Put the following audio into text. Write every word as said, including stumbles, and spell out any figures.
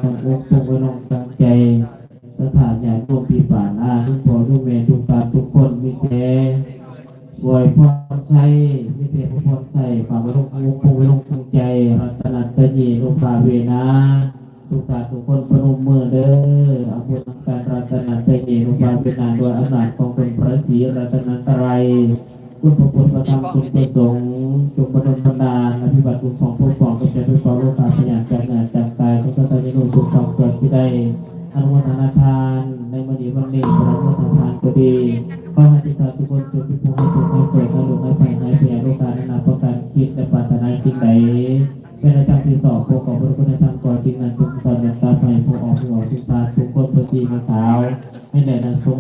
ตั้งอกตั้งไว้ลงตั้งใจ ศรัทธาญาติโยมพี่ป้าน้าลุงพ่อลุงแม่ทุกท่านทุกคน มีแต่อวยพรชัย มีแต่พระพรชัย ฝากไว้ลงอกตั้งไว้ลงตั้งใจ รัตนัตตยีนุภาเวนะ ทุกท่านทุกคนพนมมือเด้อ เอาบุญนำกัน รัตนัตตยีนุภาเวนะ ด้วยอำนาจของคุณพระศรีรัตนตรัย คุณพระพุทธพระธรรมคุณพระสงฆ์ จงประดลบันดาลอภิบาลคุณของพวกของกระจายไปต่อโลกาพยานจากเหนือจากตายของพระเจ้าญาณุทุกความเกิดที่ได้อนุโมทนาทานในมื้อนี้วันนี้ พระอนุโมทนาทานก็ดี ขอให้ทุกท่านทุกคนจงมีผู้ให้สุขให้สวยให้หลุดให้ภัยให้พยาโรคานานาประการ คิดและปรารถนาสิ่งใด เป็นอาจารย์ที่สอบพวกของพระพุทธธรรมก่อนสิ่งนั้นจงสอนนันตาไปผู้ออกผู้ออกทุกท่านทุกคนเพื่อที่มาสาว ให้แด่นางสง